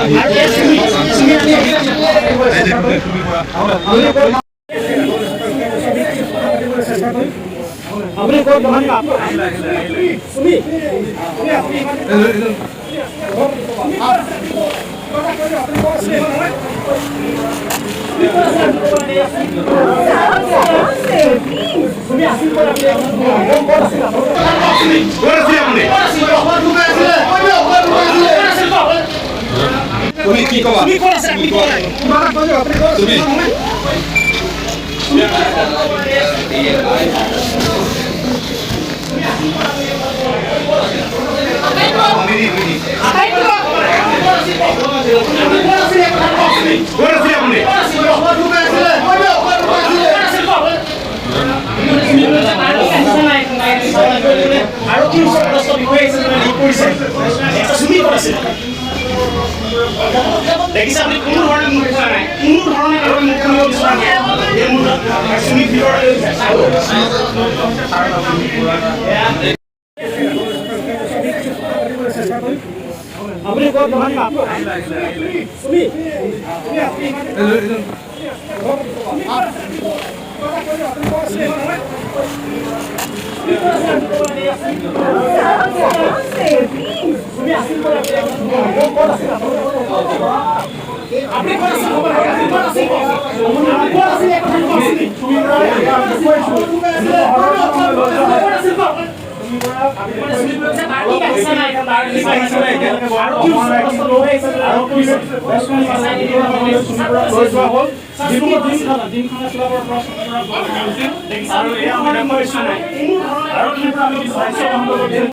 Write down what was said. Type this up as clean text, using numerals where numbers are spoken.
আৰু এই চুমি চুমি আমি আপুনি ক'ত? চুমি, চুমি আছিল ক'ত? আপুনি ক'ত আছিল? ক'ত আছিলে আপুনি? তুমি কি ক'বা? তুমি ক'ত আছে? আপুনি ক'ত? তুমি ক'ত আছিলে আপুনি? আৰক্ষীৰ ওচৰত পদস্থ বিষয়া হিচাপে লিক কৰিছে। চুমি ক'ত আছিল? দেখিছে আপুনি, কোনো ধৰণে মুখ খোলা নাই, কোনো ধৰণে কাৰো মুখ খুলিব বিচৰা নাই এই মুহূৰ্তত। চুমিক ভিতৰলৈ লৈ গৈছে। আপুনি ক'ত? চুমি, আপুনি ক'ত আছিল? আপুনি ক'ত আছিল? আপুনি ক'ত আছিল? এই কথাটো কওক। ক'ত আছিল কওক। আৰু এয়া আমি দেখুৱাইছোঁ, আৰক্ষীৰ পৰা আমি সাহায্য গ্ৰহণ কৰিব।